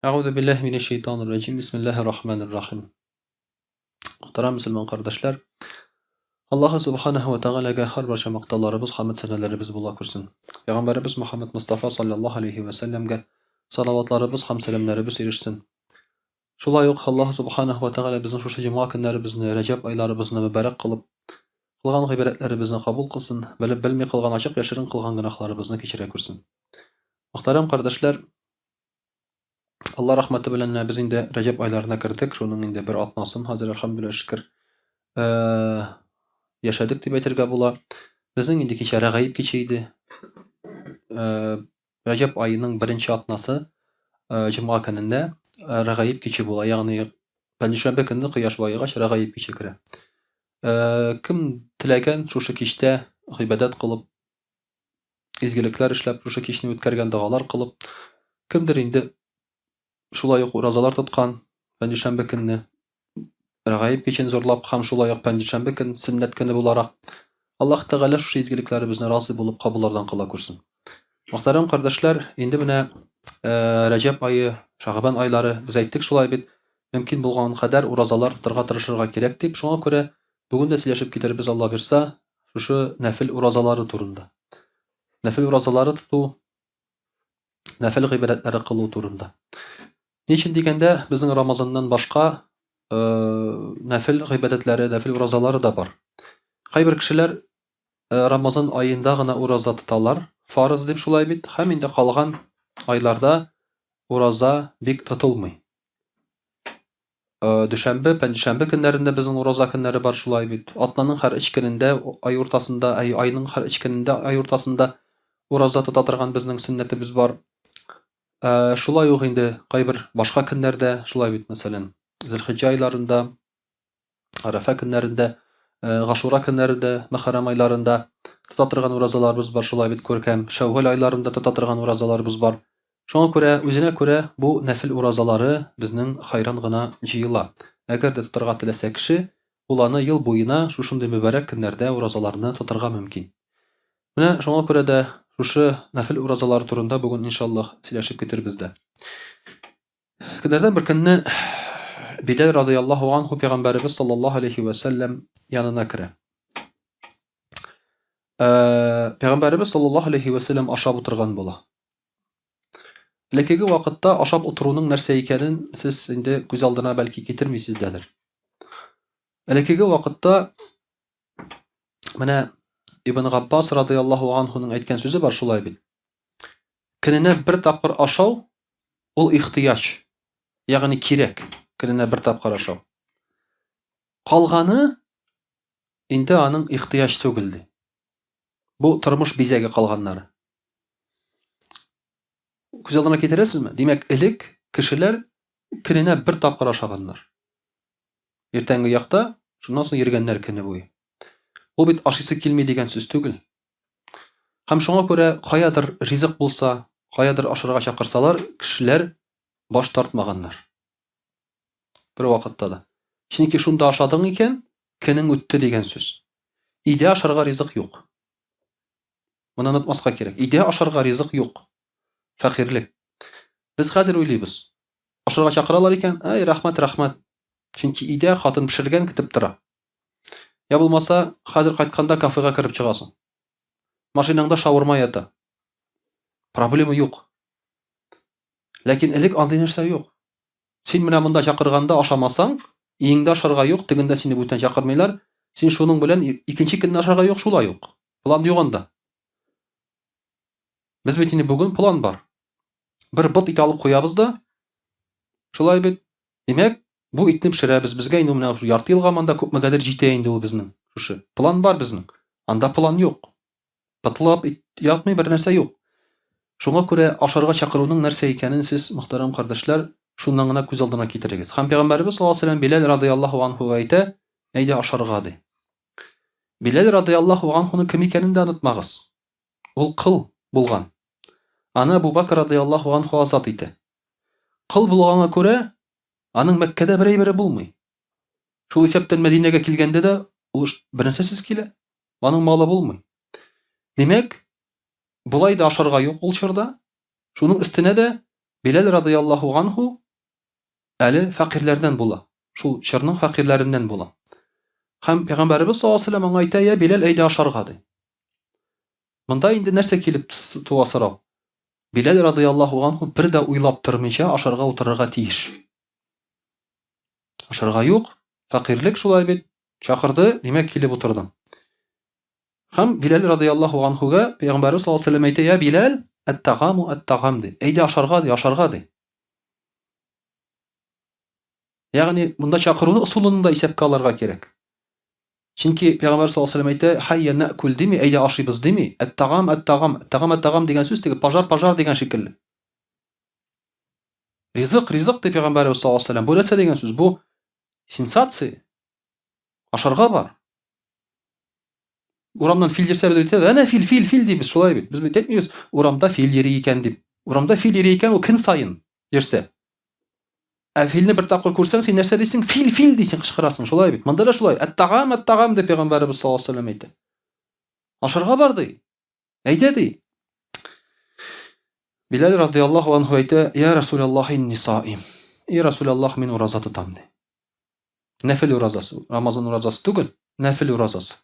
Әгъүзу биллаһи минәш шәйтанир раҗим. Бисмиллаһир рахманир рахим. Мөхтәрәм мөселман кардәшләр, Аллаһ субханаһу ва тәгаләгә һәрберчә мактауларыбыз, хәмд сәнәләребез була күрсен. Пәйгамбәребез Мухаммад Мустафа саллаллаһу алейхи ва сәлләмгә салаватларыбыз һәм сәламнәребез ирешсен. Шулай ук Аллаһ субханаһу ва тәгалә безнең шушы җомга көннәребезне, Рәҗәб айларыбызны мөбарәк кылып, кылган гыйбадәтләребезне кабул кылсын, белеп белми кылган ачык яшерен кылган гөнаһларыбызны кичерә күрсен. Мөхтәрәм кардәшләр, Алла рәхмәте белән менә без инде Рәҗәб айларына кердек. Шуның инде бер атнасын хәзер әлхәмдүлилләһ шөкер э, яшәдек дип әйтергә була. Безнең инде кичә Рәгаиб киче иде. Э, Рәҗәб аеның беренче атнасы э, җомга көнендә Рәгаиб киче була. Ягъни пәнҗешәмбе көнне кояш баегач Рәгаиб киче керә. Кем теләгән шушы кичтә гыйбадәт кылып, изгелекләр эшләп, шушы кичне үткәргән, догалар кылып, кемдер инде шулай ук уразалар тоткан, пәнҗешәмбе көнне Рәгаиб кичен зурлап һәм шулай ук пәнҗешәмбе көн сөннәт көне буларак Аллаһ Тәгалә шушы изгелекләребезне разый булып кабуллардан кыла күрсен. Мөхтәрәм кардәшләр, инде менә э, Рәҗәб ае, Шәгъбан айлары, без әйттек шулай бит, мөмкин булган кадәр уразалар тотарга тырышырга кирәк дип, шуңа күрә бүген дә сөйләшеп китербез Алла бирса, шушы нәфел уразалары турында. Нәфел уразалары тоту, нәфел гыйбадәтләре кылу турында. Ни өчен дигәндә, безнең Рамазаннан башка э, нәфел гыйбадәтләре, нәфел уразалары да бар. Кайбер кешеләр э, Рамазан аенда гына ураза тоталар, фарыз дип шулай бит, һәм инде калган айларда ураза бик тотылмый. Дүшәмбе, пәнҗешәмбе көннәрендә безнең ураза көннәре бар шулай бит. Атнаның һәр өч көнендә, ай уртасында, әй, айның һәр өч көнендә, ай уртасында ураза тота торган безнең сөннәтебез бар. Шулай ук инде кайбер башка көннәрдә, шулай бит, мәсәлән, Зөлхиҗҗә айларында, Арафа көннәрендә, Гашура көннәрендә, Мөхәррәм айларында тота торган уразаларыбыз бар, шулай бит, күркәм Шәүвәл айларында тота торган уразаларыбыз бар. Шуңа күрә, үзенә күрә бу нәфел уразалары безнең хайран гына җыела. Әгәр дә тотарга теләсә кеше, ул аны ел буена шушындый мөбарәк көннәрдә уразаларны тотарга мөмкин. Менә шуңа күрә дә шушы нәфел уразалары турында бүген, иншаллаһ, сөйләшеп китербез дә. Көннәрдән бер көнне Биләл радыяллаһу анһу пәйгамбәребез саллаллаһу алейхи вә сәлләм янына керә. Э, пәйгамбәребез саллаллаһу алейхи вә сәлләм ашап утырган була. Элеккеге вакытта ашап утыруның нәрсә икәнен сез инде күз алдына бәлки китермисез дәдер. Элеккеге вакытта менә Ибн Габбас радыяллаһу анһуның әйткән сүзе бар шулай бит. Көненә бер тапкыр ашау ул ихтыяҗ, ягъни кирәк, көненә бер тапкыр ашау. Калганы инде аның ихтыяҗ түгел ди. Бу тормыш бизәге калганнары. Күз алдына китерәсезме? Димәк, элек кешеләр көненә бер тапкыр ашаганнар. Иртәнге якта, шуннан соң йөргәннәр көне буе. Ул бит ашыйсы килми дигән сүз түгел. Һәм шуңа күрә каядыр ризык булса, каядыр ашарга чакырсалар, кешеләр баш тартмаганнар. Бер вакытта да. Чөнки шунда ашадың икән, көнең үтте дигән сүз. Өйдә ашарга ризык юк. Моны онытмаска кирәк. Өйдә ашарга ризык юк. Фәкыйрьлек. Без хәзер уйлыйбыз. Ашарга чакыралар икән, әй, рәхмәт, рәхмәт. Чөнки өйдә хатын пешергән, көтеп тора. Я булмаса, хәзер кайтканда кафега кереп чыгасың. Машинаңда шаурма ята. Проблема юк. Ләкин элек андый нәрсә юк. Син менә монда чакырганда ашамасаң, өеңдә ашарга юк, тегендә сине бүтән чакырмыйлар. Син шуның белән икенче көнне ашарга юк, шулай ук. План юк анда. Без бит инде бүген план бар. Бер бот ит алып куябыз да, шулай бит. Димәк, бу итне пешерәбез. Безгә инде менә ярты елга монда күпмегәдер җитә инде ул безнең. Шушы план бар безнең. Анда план юк. Пытлап ятмый бер нәрсә юк. Шуңа күрә ашарга чакыруның нәрсә икәнен сез, мөхтәрәм кардәшләр, шуннан гына күз алдына китерегез. Һәм пәйгамбәребез саллаллаһу алейһи ва сәлләм Биләл радыяллаһу анһуга әйтә, әйдә ашарга ди. Биләл радыяллаһу анһуның кем икәнен дә онытмагыз. Ул кол булган. Аны Абу Бакр радыяллаһу анһу азат итә. Кол булганга күрә, аның Мәккәдә бер әйбере булмый. Шул исәптән Мәдинәгә килгәндә дә ул бер нәрсәсез килә. Аның малы булмый. Димәк, болай да ашарга юк ул чорда. Шуның өстенә дә Биләл радыяллаһу анһу әле фәкыйрьләрдән була. Шул чорның фәкыйрьләреннән була. Һәм пәйгамбәребез саллаллаһу алейһи вәсәлләм аңа әйтә, "Я Биләл, әйдә ашарга", ди. Монда инде нәрсә килеп туа сорау? Биләл радыяллаһу анһу бер дә уйлап тормыйча ашарга утырырга тиеш. Ашарга юк, фәкыйрьлек шулай бит. Чакырды, димәк, килеп утырдым. Һәм Биләл радыяллаһу анһуга пәйгамбәребез саллаллаһу алейһи вәсәлләм әйтә, "Я Биләл, ат-тагаму ат-тагам" ди. Әйдә ашарга ди, ашарга ди. Ягъни монда чакыруны ысулын да исәпкә алырга кирәк. Чөнки пәйгамбәр саллаллаһу алейһи вәсәлләм әйтә, "Хайя нәкул" дими, әйдә ашыйбыз дими. Ат-тагам ат-тагам, ат-тагам ат-тагам дигән сүз теге пожар пожар дигән шикелле. Ризык, ризык ди пәйгамбәребез саллаллаһу алейһи вәсәлләм. Бу нәрсә дигән сүз? Бу сенсация. Ашарга бар. Урамнан фил йөрсә, без бит әнә фил, фил, фил дибез, шулай бит. Без бит әйтмибез, урамда фил йөри икән дип. Урамда фил йөри икән, ул көн саен йөрсә. Ә филне бер тапкыр күрсәң, син нәрсә дисең? Фил, фил дисең, кычкырасың, шулай бит. Монда да шулай. Әттагам, әттагам дип пәйгамбәребез саллаллаһу алейһи вәсәлләм әйтә. Ашарга бар ди. Әйдә ди. Биләл радиаллаһу анху әйтә, Я Расулаллах, инни саим. И Расулаллах, мин ураза тотам ди. Нәфил уразасы, Рамазан уразасы түгел, нәфил уразасы.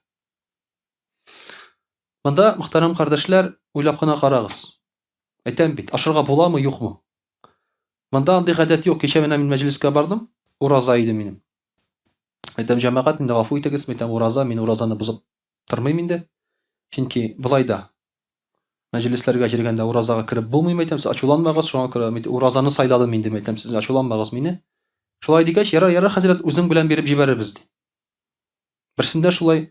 Монда, мөхтәрәм кардәшләр, уйлап кына карагыз. Әйтәм бит, ашарга буламы, юкмы? Монда андый гадәт юк. Кичә менә мин мәҗлескә бардым, ураза иде минем. Әйтәм, җәмәгать, инде гафу итегез, әйтәм, ураза, мин уразаны бозып тормыйм инде. Чөнки болай да мәҗлесләргә йөргәндә уразага кереп булмый, әйтәм, сез ачуланмагыз, шуңа күрә мин уразаны сайладым инде, әйтәм, сез ачуланмагыз мине. Шулай дигәч, ярар, ярар, хәзрәт, үзең белән биреп җибәрербез, ди. Берсендә шулай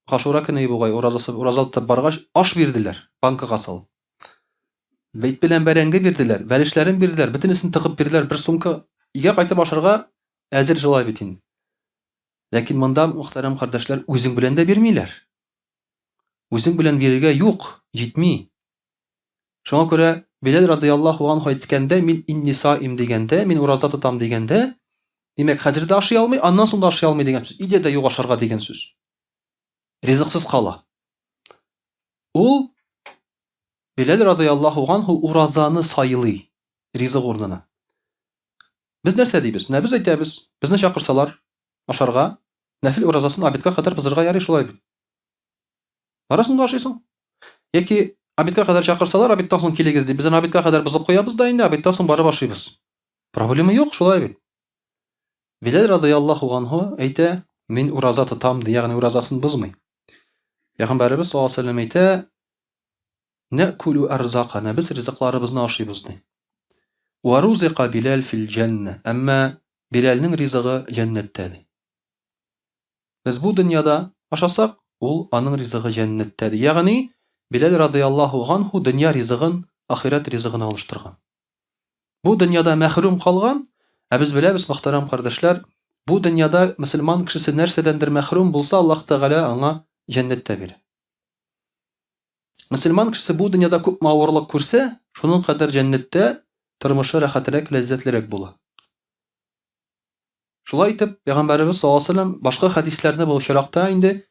Гашура көне бугай уразасы ураза тотып баргач, аш бирделәр, банкага салып. Бәйт белән бәрәңге бирделәр, бәлешләрен бирделәр, бөтенесен тыгып бирделәр, бер сумка өйгә кайтып ашарга әзер шулай бит инде. Ләкин монда, мөхтәрәм кардәшләр, үзең белән дә бирмиләр. Үзең белән бирергә юк, җитми. Шуңа күрә Биләл радыяллаһу анһу әйткәндә, мин инни саим дигәндә, мин ураза тотам дигәндә, димәк, хәзер дә ашый алмый, аннан соң да ашый алмый дигән сүз. Өйдә дә юк ашарга дигән сүз. Ризыксыз кала. Ул Биләл радыяллаһу анһу уразаны сайлый ризык урынына. Без нәрсә дибез? Менә без әйтәбез, безне чакырсалар ашарга, нәфил уразасын обедка кадәр бозырга ярый шулай бит. Барасың да ашыйсың. Яки обедка кадәр чакырсалар, обедтан соң килегез дип, без аны обедка кадәр бозып куябыз да инде, обедтан соң барып ашыйбыз. Проблема юк, шулай бит. Биләл радыяллаһу анһу әйтә, мин ураза тотам, ди, ягъни уразасын бозмый. Пәйгамбәребез саллаллаһу алейһи вәсәлләм әйтә, Нәкүлү әрзакана, без ризыкларыбызны ашыйбыз, ди. Вә рузика Биләл фил җәннә, әмма Биләлнең ризыгы җәннәттә, ди. Без бу дөньяда ашасак, ул аның ризыгы җәннәттә, ди. Ягъни, Биләл радыяллаһу ганһу дөнья ризыгын ахирәт ризыгына алыштырган. Бу дөньяда мәхрүм калган, ә без беләбез, мөхтәрәм кардәшләр, бу дөньяда мөселман кешесе нәрсәдәндер мәхрүм булса, Аллаһ Тәгалә аңа җәннәттә бирә. Мөселман кешесе бу дөньяда күпме авырлык күрсә, шуның кадәр җәннәттә тормышы рәхәтрәк, ләззәтлерәк була. Шулай итеп, Пәйгамбәребез саллаллаһу алейһи вәсәлләм башка хәдисләрне бу очракта инде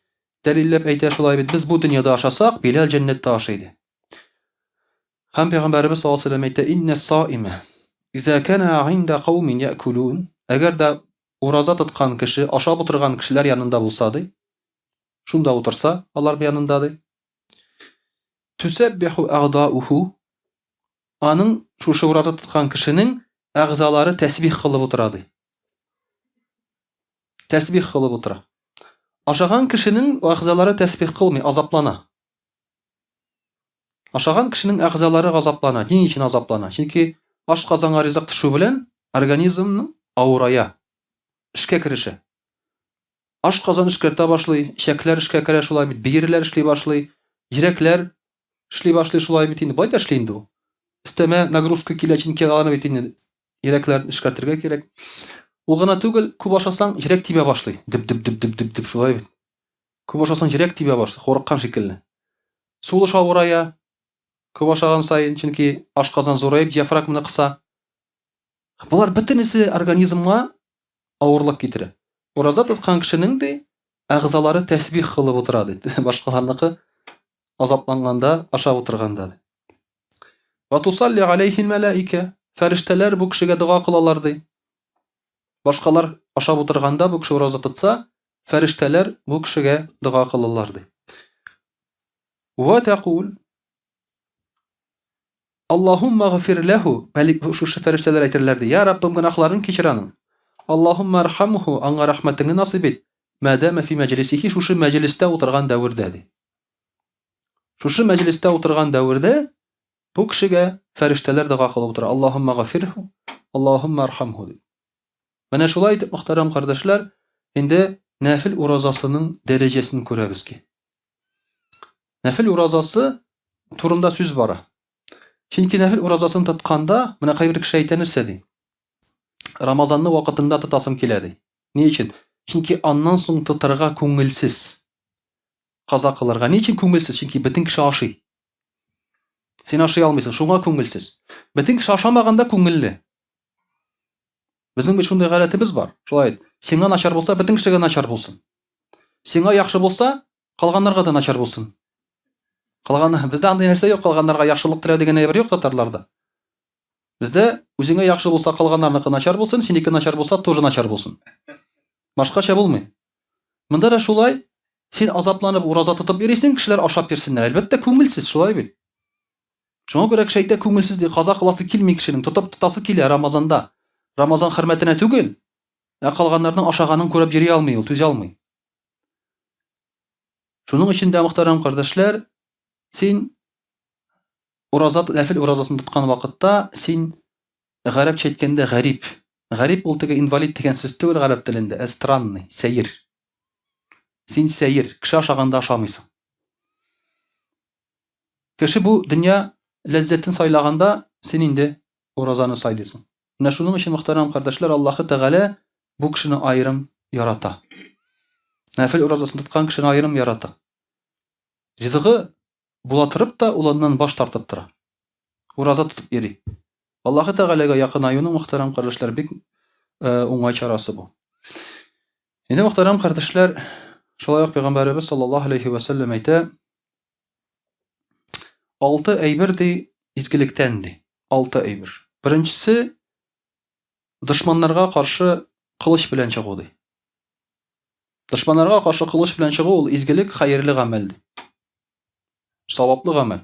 дәлилләп әйтә шулай бит, без бу дөньяда ашасак, Биләл җәннәттә ашый ди. Һәм Пәйгамбәребез саллаллаһу алейһи вәсәлләм әйтә, иннә саима иза кана инда каумин яъкулун, әгәр дә ураза тоткан кеше ашап утырган кешеләр янында булса ди, Шунда утырса, алар янында ди. Тусаббиху агдауху аның шушы ураза тоткан кешенең әгъзалары тәсбих кылып утыра ди. Тәсбих кылып утыра. Ашаган кешенең әгъзалары тәсбих кылмый, азаплана. Ашаган кешенең әгъзалары газаплана. Ни өчен азаплана? Чөнки ашказанга ризык төшү белән организмның авырая, эшкә керешә. Ашказан эшкәртә башлый, эчәкләр эшкә керә шулай бит, бөерләр эшли башлый, йөрәкләр эшли башлый шулай бит инде. Болай да эшли инде ул. Өстәмә нагрузка килә, чөнки аларны бит инде йөрәкләрен эшкәртергә кирәк. Ул гына түгел, күп ашасаң, йөрәк тибә башлый. Дөп-дөп-дөп-дөп-дөп шулай бит. Күп ашасаң, йөрәк тибә башлый, курыккан шикелле. Сулыш авырая, күп ашаган саен, чөнки ашказан зураеп, диафрагманы кыса. Болар бөтенесе организмга авырлык китерә. Ураза тоткан кешенең ди, әгъзалары тәсбих кылып утыра ди. Башкаларныкы азапланганда, ашап утырганда ди. Ва тусалли алейхи мәләикә. Фәрештәләр бу кешегә дога кылалар, ди. Башкалар ашап утырганда бу кеше ураза тотса, фәрештәләр бу кешегә дога кылалар, ди. Ва тәкул Аллаһумма гфир ләһу, мәлик шушы фәрештәләр әйтерләр ди. Я Раббым, гөнаһларын кичер аның. Аллаһумма архамху, аңа рәхмәтеңне насыйп ит. Мәдәмә фи мәҗлисихи, шушы мәҗлестә утырган дәвердә ди. Шушы мәҗлестә утырган дәвердә бу кешегә фәрештәләр дога кылып утыра. Аллаһумма гафирху, Аллаһумма архамху дип. Менә шулай итеп, мөхтәрәм кардәшләр, инде нәфил уразасының дәрәҗәсен күрәбез ки. Нәфил уразасы турында сүз бара. Чөнки нәфил уразасын тотканда, менә кайбер кеше әйтә нәрсә ди? Рамазанны вакытында тотасым килә ди. Ни өчен? Чөнки аннан соң тотарга күңелсез. Каза кылырга. Ни өчен күңелсез? Чөнки бөтен кеше ашый. Син ашый алмыйсың, шуңа күңелсез. Бөтен кеше ашамаганда күңелле. Безнең бит шундый гадәтебез бар. Шулай бит. Сиңа начар булса, бөтен кешегә начар булсын. Сиңа яхшы булса, калганнарга да начар булсын. Калган бездә андый нәрсә юк, калганнарга яхшылык теләү дигән әйбер юк татарларда. Бездә үзеңә яхшы булса, калганнарныкы начар булсын, синеке начар булса, тоже начар булсын. Башкача булмый. Монда да шулай, син азапланып ураза тотып йөрисең, кешеләр ашап йөрсеннәр. Әлбәттә, күңелсез, шулай бит. Шуңа күрә кеше әйтә, күңелсез ди, каза кыласы килми кешенең, тотып тотасы килә Рамазанда. Рамазан хөрмәтенә түгел, ә калганнарның ашаганын күреп йөри алмый ул, түзә алмый. Шуның өчен дә, мөхтәрәм кардәшләр, син ураза, нәфил уразасын тоткан вакытта, син гарәпчә әйткәндә гарип. Гарип ул теге инвалид дигән сүз түгел гарәп телендә, ә странный, сәер. Син сәер, кеше ашаганда ашамыйсың. Кеше бу дөнья ләззәтен сайлаганда, син инде уразаны сайлыйсың. Менә шуның өчен, мөхтәрәм кардәшләр, Аллаһы Тәгалә бу кешене аерым ярата. Нәфил уразасын тоткан кешене аерым ярата. Ризыгы була торып та, ул аннан баш тартып тора. Ураза тотып йөри. Аллаһы Тәгаләгә якынаюның, мөхтәрәм кардәшләр, бик э, уңай чарасы бу. Инде, мөхтәрәм кардәшләр, шулай ук Пәйгамбәребез саллаллаһу алейхи ва сәлләм әйтә, Алты әйбер ди изгелектән ди. Алты әйбер. Беренчесе дошманнарга каршы кылыч белән чыгу ди. Дошманнарга каршы кылыч белән чыгу ул изгелек, хәерле гамәл ди. Саваплы гамәл.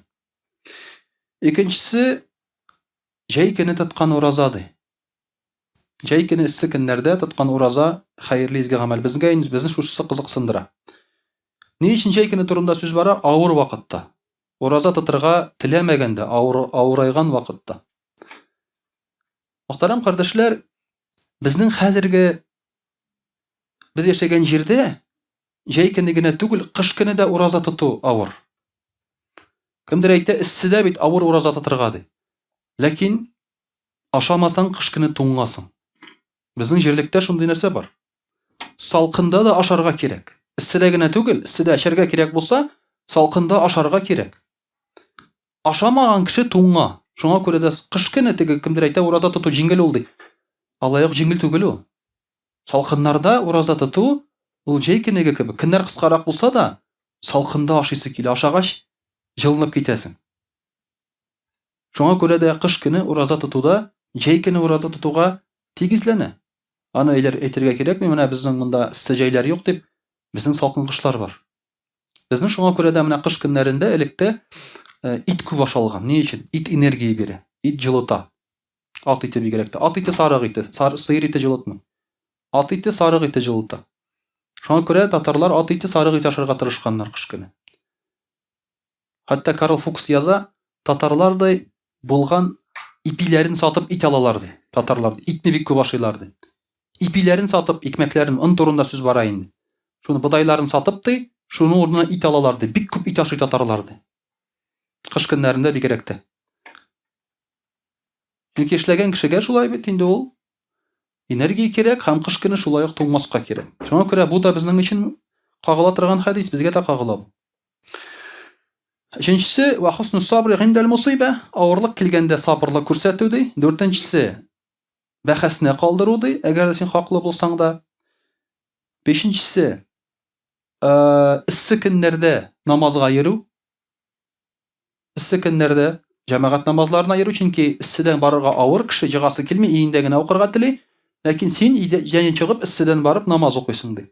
Икенчесе җәй көне тоткан ураза ди. Җәй көне эссе көннәрдә тоткан ураза хәерле изге гамәл. Безгә инде безне шушысы кызыксындыра. Ни өчен җәй көне турында сүз бара? Авыр вакытта. Ураза тотырга теләмәгәндә, авыр, авырайган вакытта. Мөхтәрәм кардәшләр, безнең хәзерге без яшәгән җирдә җәй көне генә түгел, кыш көне дә ураза тоту авыр. Кемдер әйтә, эсседә бит авыр ураза тотырга ди. Ләкин Ашамасаң, кыш көне туңасың. Безнең җирлектә шундый нәрсә бар. Салкында да ашарга кирәк. Эсседә генә түгел, эсседә эчәргә кирәк булса, салкында ашарга кирәк. Ашамаган кеше туңа. Шуңа күрә дә кыш көне теге кемдер әйтә, ураза тоту җиңел ул ди. Алай ук җиңел түгел ул. Салкыннарда ураза тоту ул җәй көнеге кебек. Көннәр кыскарак булса да, салкында ашыйсы килә. Ашагач, җылынып китәсең. Шуңа күрә дә кыш көне ураза тотуда җәй көне ураза тотуга тигезләнә. Аны әйләр әйтергә кирәкми, менә безнең монда эссе җәйләр юк дип, безнең салкын кышлар бар. Безнең шуңа күрә дә менә кыш көннәрендә электә э, ит күп ашалган. Ни өчен? Ит энергия бирә, ит җылыта. Ат ите бигрәк тә. Ат ите, сарык ите. Сар, сыер ите җылытмый. Ат ите, сарык ите җылыта. Шуңа күрә татарлар ат ите, сарык ите ашарга тырышканнар кыш көне. Хәтта Карл Фукс яза, татарлар ди, булган ипиләрен сатып ит алалар ди. Татарлар итне бик күп ашыйлар ди. Ипиләрен сатып, икмәкләрен, он турында сүз бара инде. Шуны бодайларын сатып ди, шуның урынына ит алалар ди. Бик күп ит ашый татарлар ди. Кыш көннәрендә бигрәк тә. Чөнки эшләгән кешегә шулай бит инде ул. Энергия кирәк һәм кыш көне шулай ук туңмаска кирәк. Шуңа күрә бу да безнең өчен кагыла торган хәдис, безгә дә кагыла бу. Өченчесе, ва хусну сабри гиндәл мусыйба, авырлык килгәндә сабырлык күрсәтү ди. Дүртенчесе, бәхәсне калдыру ди, әгәр дә син хаклы булсаң да. Бишенчесе, эссе көннәрдә намазга йөрү. Эссе көннәрдә. Җәмәгать намазларына йөрү, чөнки эсседән барырга авыр, кеше җыгасы килми, өендә генә укырга тели. Ләкин син өйдә җәен чыгып эсседән барып намаз укыйсың ди.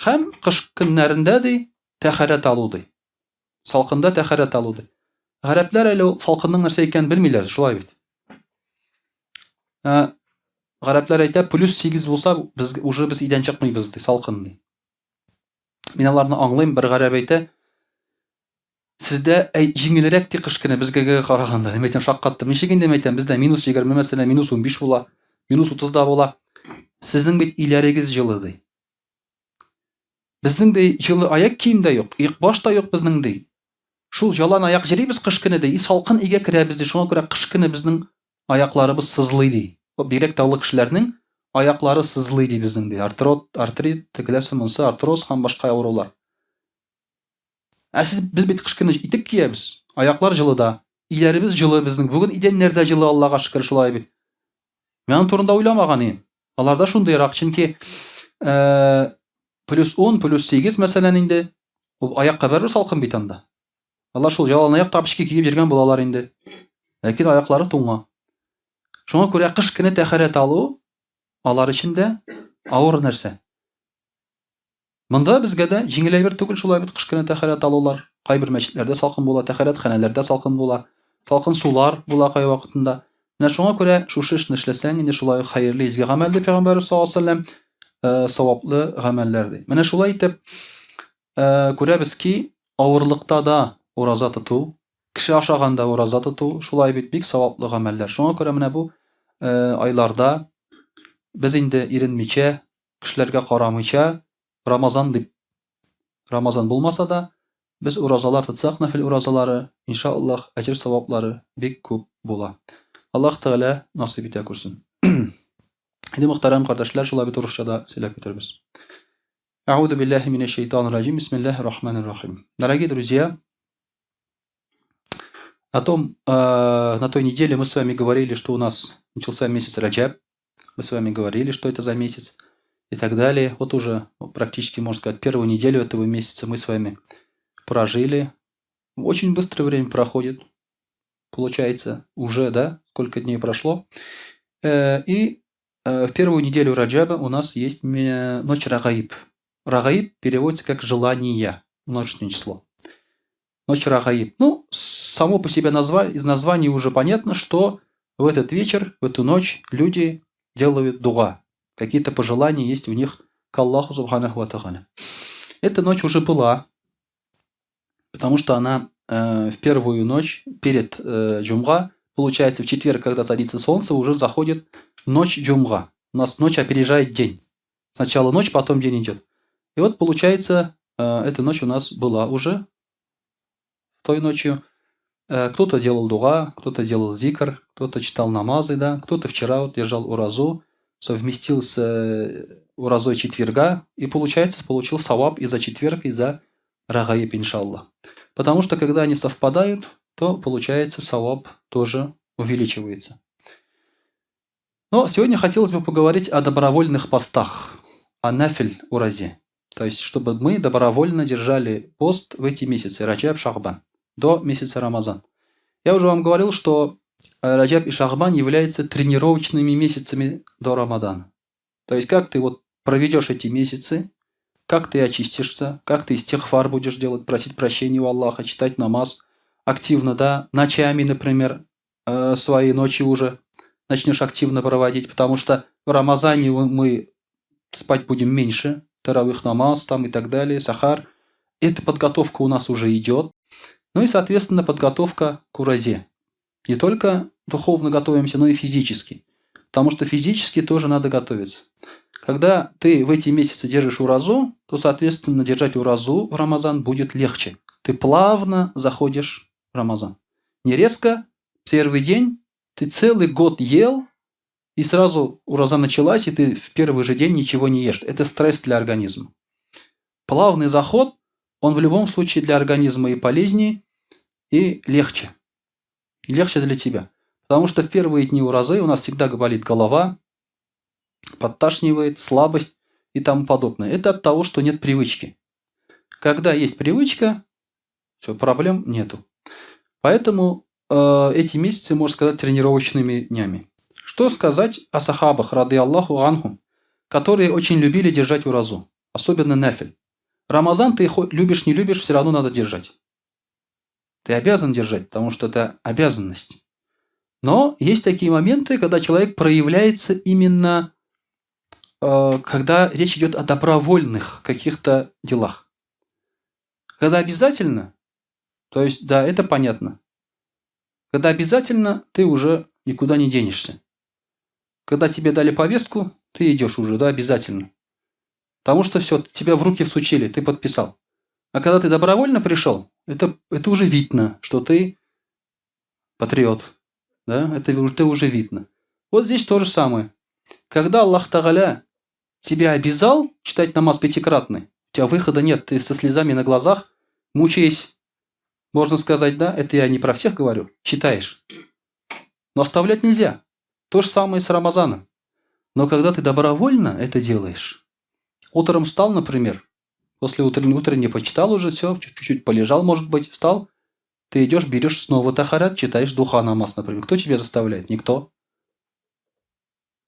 Һәм кыш көннәрендә ди тәһарәт алу ди. Салкында тәһарәт алу ди. Гарәпләр әле ул салкынның нәрсә икәнен белмиләр, шулай бит. Ә, гарәпләр әйтә, плюс 8 булса, без уже без өйдән чыкмыйбыз ди, салкын ди. Мин аларны аңлыйм, бер гарәп әйтә, сездә әй, җиңелрәк ди кыш көне безгә караганда. Мин әйтәм, шаккаттым. Ничек инде мин әйтәм, бездә минус 20 мәсәлән, минус 15 була, минус 30 да була. Сезнең бит өйләрегез җылы ди. Безнең ди җылы аяк кием дә юк, ик баш та юк безнең ди. Шул ялан аяк җөрибез кыш көне ди, и салкын өйгә керәбез ди. Шуңа күрә кыш көне безнең аякларыбыз сызлый ди. Бигрәк тә олы кешеләрнең аяклары сызлый ди безнең ди. Артрот, артрит, тегеләрсе монсы, артроз һәм башка авырулар. Ә сез без бит кыш көне итек киябез. Аяклар җылыда. Өйләребез җылы безнең. Бүген идәннәр дә җылы, Аллага шөкер, шулай бит. Мин аның турында уйламаган идем. Аларда шундыйрак, чөнки э, плюс 10, плюс 8 мәсәлән инде, ул аякка бәрбер салкын бит анда. Алар шул ялан аяк тапочки киеп йөргән булалар инде. Ләкин аяклары туңа. Шуңа күрә кыш көне тәһарәт алу алар өчен дә авыр нәрсә. Монда безгә дә җиңел әйбер түгел шулай бит кыш көне тәһарәт алулар. Кайбер мәчетләрдә салкын була, тәһарәтханәләрдә салкын була, салкын сулар була кайвакытында. Менә шуңа күрә шушы эшне эшләсәң, инде шулай ук хәерле изге гамәл ди Пәйгамбәрбез саллаллаһу алейһи ва сәлләм, саваплы гамәлләр ди. Менә шулай итеп, күрәбез ки, авырлыкта да ураза тоту, кеше ашаганда ураза тоту, шулай бит бик саваплы гамәлләр. Шуңа күрә менә бу айларда без инде иренмичә кешеләргә карамыйча, Рамазан дип, Рамазан булмаса да, без уразалар тотсак, нәфил уразалары, иншаАллаһ, әҗер-саваплары бик күп була. Аллаһ Тәгалә насыйп итә күрсен. Инде мөхтәрәм кардәшләр, шулай бит урысча да сөйләп китәрбез. Әгъузу биллаһи минәш шайтанир раҗим. Бисмиллаһир рахманир рахим. Дорогие друзья, о том, на той неделе мы с вами говорили, что у нас начался месяц Раджаб. Мы с вами говорили, что это за месяц и так далее. Вот уже практически, можно сказать, первую неделю этого месяца мы с вами прожили. Очень быстро время проходит. Получается, уже, да, сколько дней прошло. И в первую неделю Раджаба у нас есть ночь Рагаиб. Рагаиб переводится как «желание», множественное число. Ночь Рагаиб. Ну, само по себе из названия уже понятно, что в этот вечер, в эту ночь люди делают дуа. Какие-то пожелания есть у них к Аллаху Субханаху ва Тааля. Эта ночь уже была, потому что она в первую ночь перед Джумга, получается, в четверг, когда садится солнце, уже заходит ночь Джумга. У нас ночь опережает день. Сначала ночь, потом день идет. И вот, получается, эта ночь у нас была уже той ночью. Кто-то делал дуа, кто-то делал зикр, кто-то читал намазы, да, кто-то вчера вот держал уразу, совместил с уразой четверга и, получается, получил саваб и за четверг, и за рагаиб, иншаллах. Потому что, когда они совпадают, то, получается, саваб тоже увеличивается. Но сегодня хотелось бы поговорить о добровольных постах, о нафиль уразе. То есть, чтобы мы добровольно держали пост в эти месяцы, Раджаб, Шахбан, до месяца Рамазан. Я уже вам говорил, что Раджаб и Шахбан являются тренировочными месяцами до Рамадана. То есть, как ты вот проведешь эти месяцы, как ты очистишься, как ты истихфар будешь делать, просить прощения у Аллаха, читать намаз активно, да, ночами, например, свои ночи уже начнешь активно проводить, потому что в Рамазане мы спать будем меньше, таравих намаз там и так далее, сахар. Эта подготовка у нас уже идет. Ну и, соответственно, подготовка к уразе. Не только духовно готовимся, но и физически. Потому что физически тоже надо готовиться. Когда ты в эти месяцы держишь уразу, то, соответственно, держать уразу в Рамазан будет легче. Ты плавно заходишь в Рамазан. Не резко, первый день ты целый год ел, и сразу ураза началась, и ты в первый же день ничего не ешь. Это стресс для организма. Плавный заход, он в любом случае для организма и полезнее, и легче. Легче для тебя. Потому что в первые дни уразы у нас всегда болит голова, подташнивает, слабость и тому подобное. Это от того, что нет привычки. Когда есть привычка, все, проблем нету. Поэтому Эти месяцы, можно сказать, тренировочными днями. Что сказать о сахабах, рады Аллаху анхум, которые очень любили держать уразу, особенно нафиль. Рамазан ты хоть любишь, не любишь, все равно надо держать. Ты обязан держать, потому что это обязанность. Но есть такие моменты, когда человек проявляется именно, когда речь идет о добровольных каких-то делах. Когда обязательно, то есть, да, это понятно. Когда обязательно, ты уже никуда не денешься. Когда тебе дали повестку, ты идешь уже, да, обязательно. Потому что все, тебя в руки всучили, ты подписал. А когда ты добровольно пришел, это уже видно, что ты патриот. Да? Это уже видно. Вот здесь то же самое. Когда Аллах Тагаля тебя обязал читать намаз пятикратный, у тебя выхода нет, ты со слезами на глазах, мучаясь, можно сказать, да, это я не про всех говорю, читаешь. Но оставлять нельзя. То же самое с Рамазаном. Но когда ты добровольно это делаешь, утром встал, например, после утренней почитал уже все, чуть-чуть полежал, может быть, встал, ты идешь, берешь снова тахарат, читаешь духа намаз, например. Кто тебя заставляет? Никто.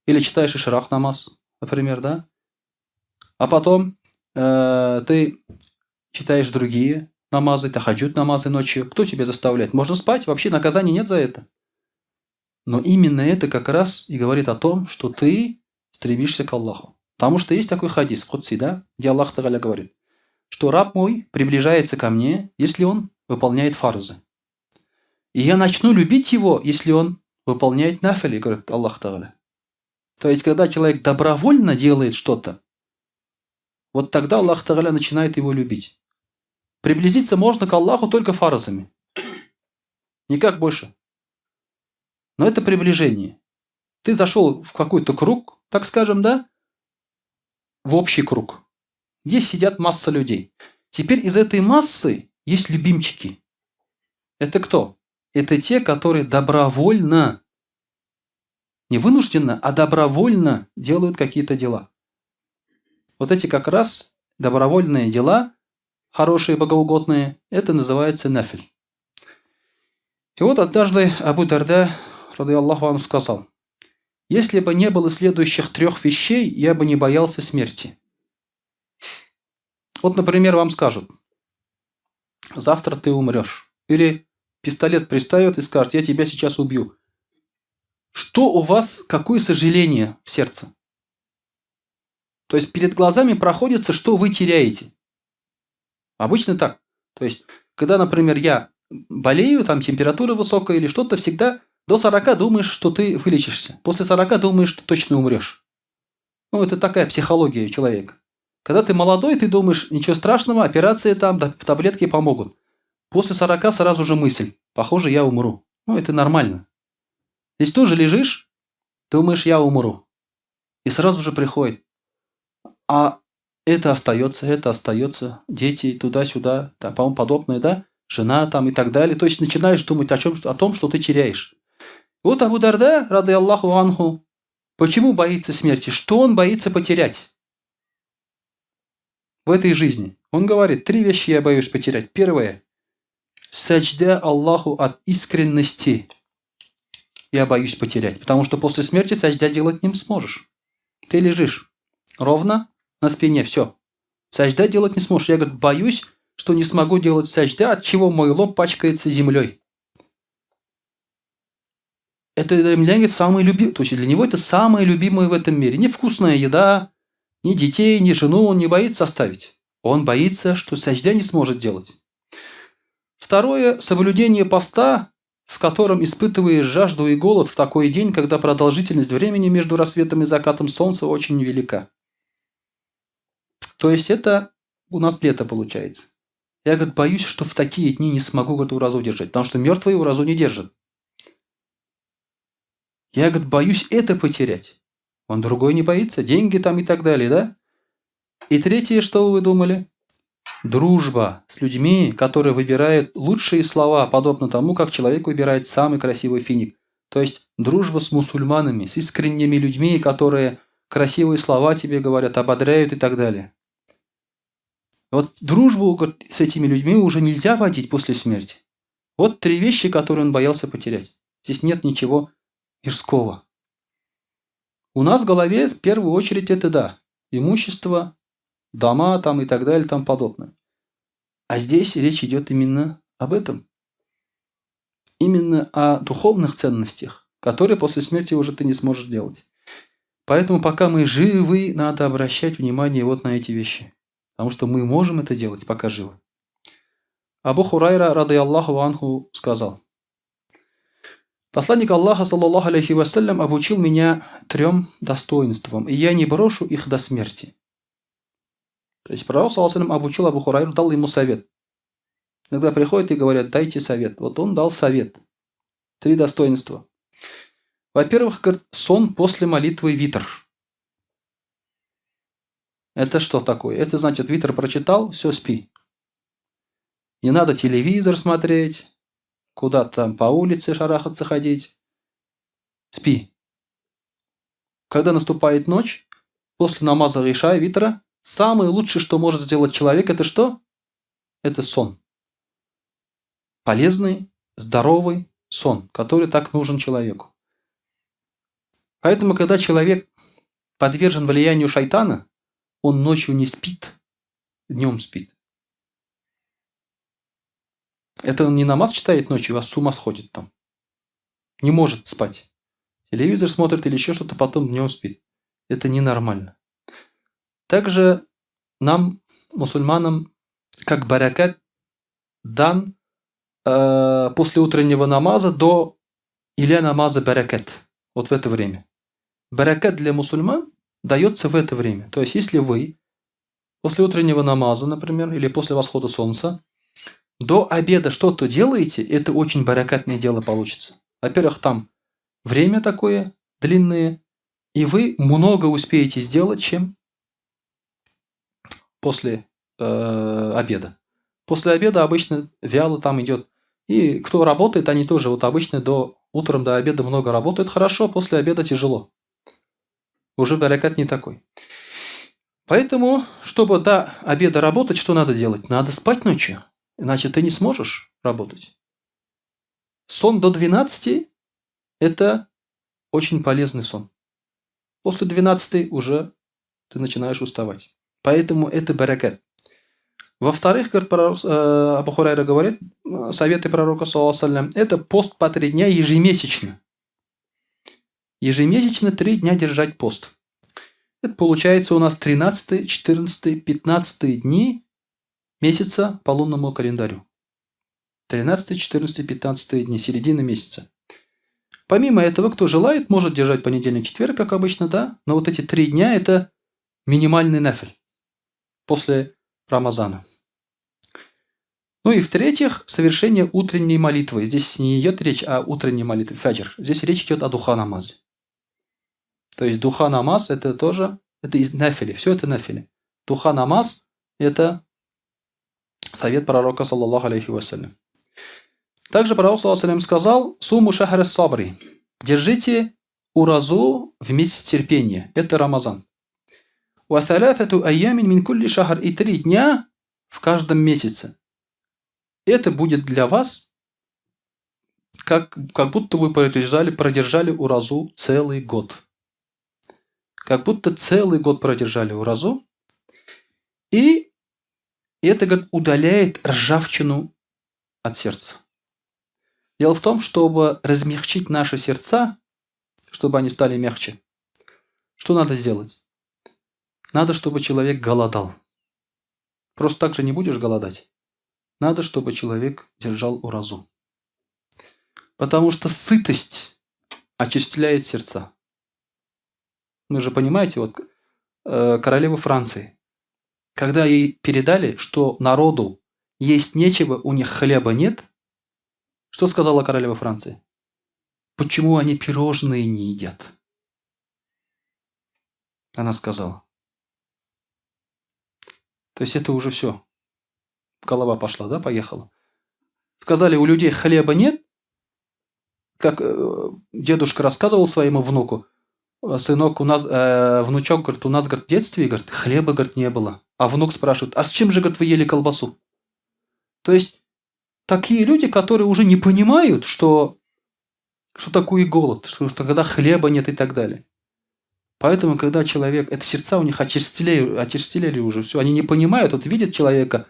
Или читаешь ишрах намаз, например, да? А потом ты читаешь другие намазы, тахаджуд намазы ночью. Кто тебя заставляет? Можно спать, вообще наказания нет за это. Но именно это как раз и говорит о том, что ты стремишься к Аллаху. Потому что есть такой хадис, кудси, да, где Аллах Тагаля говорит, что раб мой приближается ко мне, если он выполняет фарзы. И я начну любить его, если он выполняет нафили, говорит Аллах Тагаля. То есть, когда человек добровольно делает что-то, вот тогда Аллах Тагаля начинает его любить. Приблизиться можно к Аллаху только фарзами. Никак больше. Но это приближение. Ты зашел в какой-то круг, так скажем, да? В общий круг, где сидят масса людей. Теперь из этой массы есть любимчики. Это кто? Это те, которые добровольно, не вынужденно, а добровольно делают какие-то дела. Вот эти как раз добровольные дела, хорошие, богоугодные, это называется нафиль. И вот однажды Абу Дарда, рады Аллаху анху, сказал: если бы не было следующих трех вещей, я бы не боялся смерти. Вот, например, вам скажут: завтра ты умрешь. Или пистолет приставят и скажут: я тебя сейчас убью. Что у вас, какое сожаление в сердце? То есть перед глазами проходится, что вы теряете. Обычно так. То есть, когда, например, я болею, там температура высокая или что-то, всегда до 40 думаешь, что ты вылечишься. После 40 думаешь, что точно умрешь. Это такая психология человека. Когда ты молодой, ты думаешь, ничего страшного, операции там, да, таблетки помогут. После 40 сразу же мысль, похоже, я умру. Это нормально. Здесь тоже лежишь, думаешь, я умру. И сразу же приходит. А это остается, дети туда-сюда, там, по-моему, подобное, да? Жена там и так далее. То есть начинаешь думать о том, что ты теряешь. Вот Абу Дарда, рады Аллаху анху, почему боится смерти? Что он боится потерять в этой жизни? Он говорит, три вещи я боюсь потерять. Первое. Саджда Аллаху от искренности я боюсь потерять. Потому что после смерти саджда делать не сможешь. Ты лежишь ровно на спине, все. Саджда делать не сможешь. Я, говорит, боюсь, что не смогу делать саджда, от чего мой лоб пачкается землей. Это для меня самое любимое, то есть для него это самое любимое в этом мире. Ни вкусная еда, ни детей, ни жену он не боится оставить. Он боится, что саджда не сможет делать. Второе, соблюдение поста, в котором испытываешь жажду и голод в такой день, когда продолжительность времени между рассветом и закатом солнца очень велика. То есть это у нас лето получается. Я, говорит, боюсь, что в такие дни не смогу, говорит, уразу держать, потому что мертвые уразу не держат. Я, говорит, боюсь это потерять. Он другой не боится, деньги там и так далее, да? И третье, что вы думали? Дружба с людьми, которые выбирают лучшие слова, подобно тому, как человек выбирает самый красивый финик. То есть дружба с мусульманами, с искренними людьми, которые красивые слова тебе говорят, ободряют и так далее. Вот дружбу, говорит, с этими людьми уже нельзя водить после смерти. Вот три вещи, которые он боялся потерять. Здесь нет ничего мирского. У нас в голове в первую очередь это да, имущество, дома там и так далее, там подобное. А здесь речь идет именно об этом. Именно о духовных ценностях, которые после смерти уже ты не сможешь делать. Поэтому пока мы живы, надо обращать внимание вот на эти вещи. Потому что мы можем это делать, пока живы. Абу Хурайра, рады Аллаху анху, сказал. Посланник Аллаха, саллаллаху алейхи вассалям, обучил меня трем достоинствам, и я не брошу их до смерти. То есть пророк, саллаллаху обучил Абу Хурайру, дал ему совет. Иногда приходят и говорят, дайте совет. Вот он дал совет. Три достоинства. Во-первых, говорит, сон после молитвы витр. Это что такое? Это значит, витр прочитал, все, спи. Не надо телевизор смотреть, куда там по улице шарахаться ходить. Спи. Когда наступает ночь, после намаза Иша, витра, самое лучшее, что может сделать человек, это что? Это сон. Полезный, здоровый сон, который так нужен человеку. Поэтому, когда человек подвержен влиянию шайтана, он ночью не спит, днем спит. Это он не намаз читает ночью, а с ума сходит там. Не может спать. Телевизор смотрит или еще что-то, потом днем спит. Это ненормально. Также нам, мусульманам, как баракат дан после утреннего намаза до или намаза баракат. Вот в это время. Баракат для мусульман дается в это время. То есть, если вы после утреннего намаза, например, или после восхода солнца, до обеда что-то делаете, это очень баракатное дело получится. Во-первых, там время такое длинное, и вы много успеете сделать, чем после обеда. После обеда обычно вяло там идет. И кто работает, они тоже вот обычно до утром до обеда много работают хорошо, после обеда тяжело. Уже баракат не такой. Поэтому, чтобы до обеда работать, что надо делать? Надо спать ночью. Иначе ты не сможешь работать. Сон до 12 – это очень полезный сон. После 12 уже ты начинаешь уставать. Поэтому это баракат. Во-вторых, говорит, пророк, Абу Хурайра говорит, советы пророка, саллаллаху это пост по 3 дня ежемесячно. Ежемесячно 3 дня держать пост. Это получается у нас 13, 14, 15 дни месяца по лунному календарю. 13, 14, 15 дни, середина месяца. Помимо этого, кто желает, может держать понедельник, четверг, как обычно, да? Но вот эти 3 дня – это минимальный нафиль после Рамазана. Ну и в-третьих, совершение утренней молитвы. Здесь не идет речь о утренней молитве, фаджр. Здесь речь идет о духа намазе. То есть духа намаз это тоже, это из нафили, все это нафили. Духа намаз это совет пророка, саллаллаху алейхи вассалям. Также пророк, саллаллаху сказал, суму шахр сабри. Держите уразу в месяц терпения. Это Рамазан. Ва айямин мин кулли шахр. И 3 дня в каждом месяце. Это будет для вас, как будто вы продержали уразу целый год. Как будто целый год продержали уразу. И это, говорит, удаляет ржавчину от сердца. Дело в том, чтобы размягчить наши сердца, чтобы они стали мягче, что надо сделать? Надо, чтобы человек голодал. Просто так же не будешь голодать. Надо, чтобы человек держал уразу. Потому что сытость очищает сердца. Вы же понимаете, вот королева Франции, когда ей передали, что народу есть нечего, у них хлеба нет, что сказала королева Франции? Почему они пирожные не едят? Она сказала. То есть это уже все. Голова пошла, да, поехала. Сказали, у людей хлеба нет. Как дедушка рассказывал своему внуку, сынок, у нас, внучок, говорит, у нас, говорит, в детстве, говорит, хлеба, говорит, не было. А внук спрашивает, а с чем же, говорит, вы ели колбасу? То есть такие люди, которые уже не понимают, что такое голод, что когда хлеба нет и так далее. Поэтому, когда человек, это сердца у них очерстилели уже, все, они не понимают, вот видят человека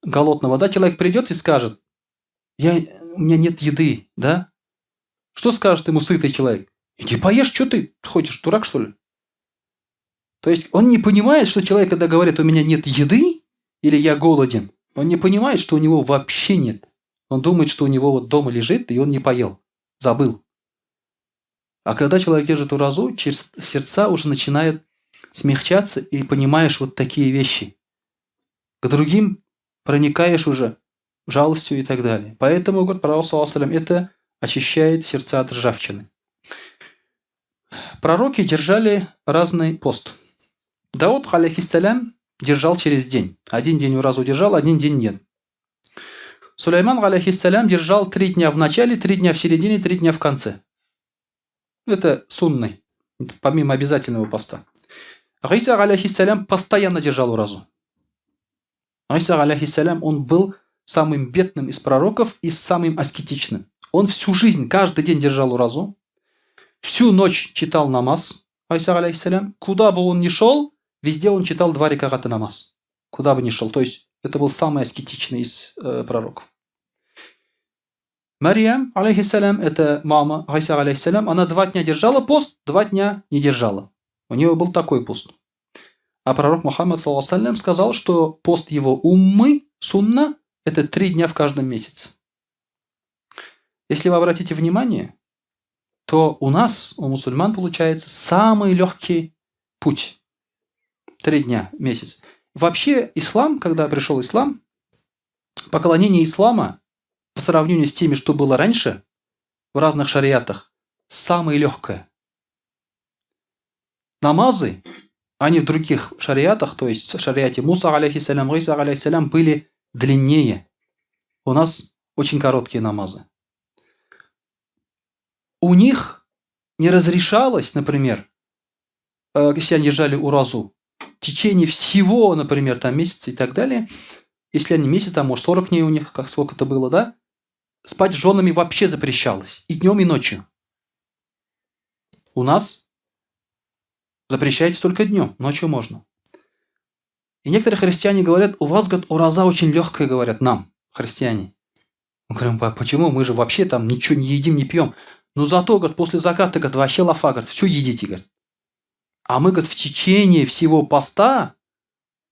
голодного, да, человек придет и скажет, у меня нет еды, да? Что скажет ему сытый человек? Иди поешь, что ты ходишь, дурак, что ли? То есть он не понимает, что человек, когда говорит, у меня нет еды, или я голоден, он не понимает, что у него вообще нет. Он думает, что у него вот дома лежит, и он не поел, забыл. А когда человек держит уразу, сердца уже начинают смягчаться, и понимаешь вот такие вещи. К другим проникаешь уже жалостью и так далее. Поэтому, говорит пророк, саллаллаху алейхи ва саллям, это очищает сердца от ржавчины. Пророки держали разный пост. Дауд, алейхиссалям, держал через день. Один день уразу держал, один день нет. Сулейман, алейхиссалям, держал 3 дня в начале, 3 дня в середине, 3 дня в конце. Это сунны, помимо обязательного поста. Иса, алейхиссалям, постоянно держал уразу. Иса, алейхиссалям, он был самым бедным из пророков и самым аскетичным. Он всю жизнь, каждый день держал уразу. Всю ночь читал намаз, Иса, алейхиссалям. Куда бы он ни шел, везде он читал 2 раката намаз. Куда бы ни шел. То есть это был самый аскетичный из пророков. Марьям, алейхиссалям, это мама Иса, алейхиссалям, она 2 дня держала пост, 2 дня не держала. У нее был такой пост. А пророк Мухаммад, саллаллаху алейхи ва саллям, сказал, что пост его уммы, сунна, это 3 дня в каждом месяце. Если вы обратите внимание, то у нас, у мусульман, получается самый легкий путь. 3 дня в месяц. Вообще ислам, когда пришел ислам, поклонение ислама по сравнению с теми, что было раньше, в разных шариатах, самое легкое. Намазы, они в других шариатах, то есть в шариате Муса, алейхиссалям, Иса, алейхиссалям, были длиннее. У нас очень короткие намазы. У них не разрешалось, например, если они держали уразу, в течение всего, например, месяца и так далее, если они месяц, может, 40 дней у них, как сколько это было, да, спать с женами вообще запрещалось. И днем, и ночью. У нас запрещается только днем, ночью можно. И некоторые христиане говорят, у вас, говорят, ураза очень легкая, говорят нам, христиане. Мы говорим, почему? Мы же вообще ничего не едим, не пьем. Но зато, говорит, после заката, говорит, вообще лафа, говорит, все едите, говорит. А мы, говорит, в течение всего поста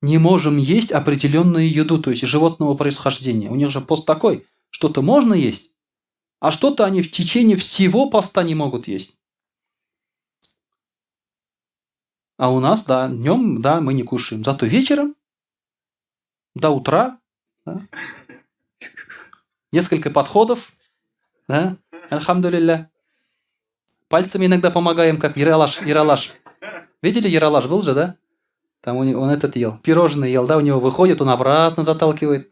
не можем есть определенную еду, то есть животного происхождения. У них же пост такой, что-то можно есть, а что-то они в течение всего поста не могут есть. А у нас, да, днем, да, мы не кушаем. Зато вечером, до утра, да, несколько подходов, да, альхамдулилля. Пальцами иногда помогаем, как Ералаш, Ералаш. Видели, Ералаш был же, да? Там он этот ел, пирожное ел, да, у него выходит, он обратно заталкивает.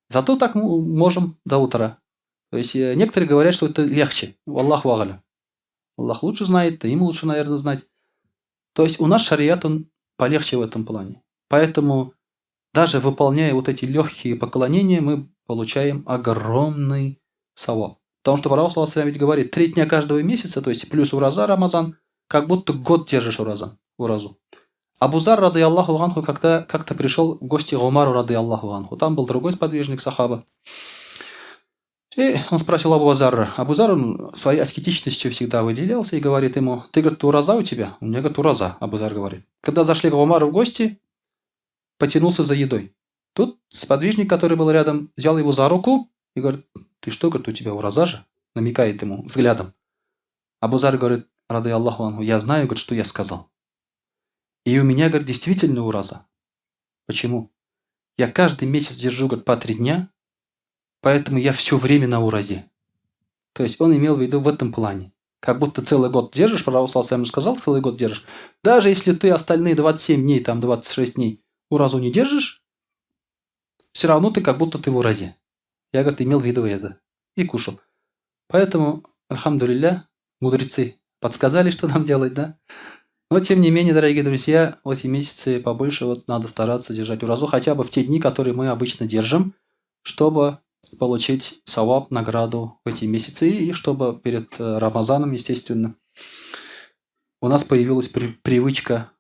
Зато так можем до утра. То есть некоторые говорят, что это легче. Аллаху а'лям. Аллах лучше знает, им лучше, наверное, знать. То есть у нас шариат, он полегче в этом плане. Поэтому даже выполняя вот эти легкие поклонения, мы получаем огромный саваб. Потому что пророк, саллаллаху алейхи ва саллям, ведь говорит, 3 дня каждого месяца, то есть плюс ураза, Рамазан, как будто год держишь уразу. Абу Зар, рады Аллаху анху, когда как-то пришел в гости к Умару, рады Аллаху анху. Там был другой сподвижник сахаба. И он спросил Абу Зарра. Абу Зар, он своей аскетичностью всегда выделялся и говорит ему, ты, говорит, ураза у тебя? У меня, говорит, ураза, Абу Зар говорит. Когда зашли к Умару в гости, потянулся за едой. Тут сподвижник, который был рядом, взял его за руку и говорит, ты что, говорит, у тебя ураза же? Намекает ему взглядом. Абу Зар говорит, рады Аллаху анху, я знаю, говорит, что я сказал. И у меня, говорит, действительно ураза. Почему? Я каждый месяц держу, говорит, по 3 дня, поэтому я все время на уразе. То есть он имел в виду в этом плане. Как будто целый год держишь, пророк саллаллаху алейхи ва саллям сказал, целый год держишь. Даже если ты остальные 27 дней, 26 дней уразу не держишь, все равно ты как будто ты в уразе. Я, говорит, имел в виду это. И кушал. Поэтому, альхамдулилля, мудрецы подсказали, что нам делать, да? Но, тем не менее, дорогие друзья, в эти месяцы побольше надо стараться держать уразу, хотя бы в те дни, которые мы обычно держим. Чтобы получить савап, награду в эти месяцы, и чтобы перед Рамазаном, естественно, у нас появилась привычка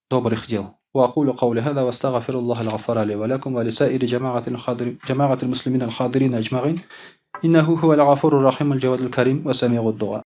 добрых дел. وأقول قولي هذا واستغفر الله الغفار لي ولكم ولسائر جماعة الحاضر جماعة المسلمين الحاضرين أجمعين إنه هو الغفور الرحيم الجواد الكريم وسميع الدعاء.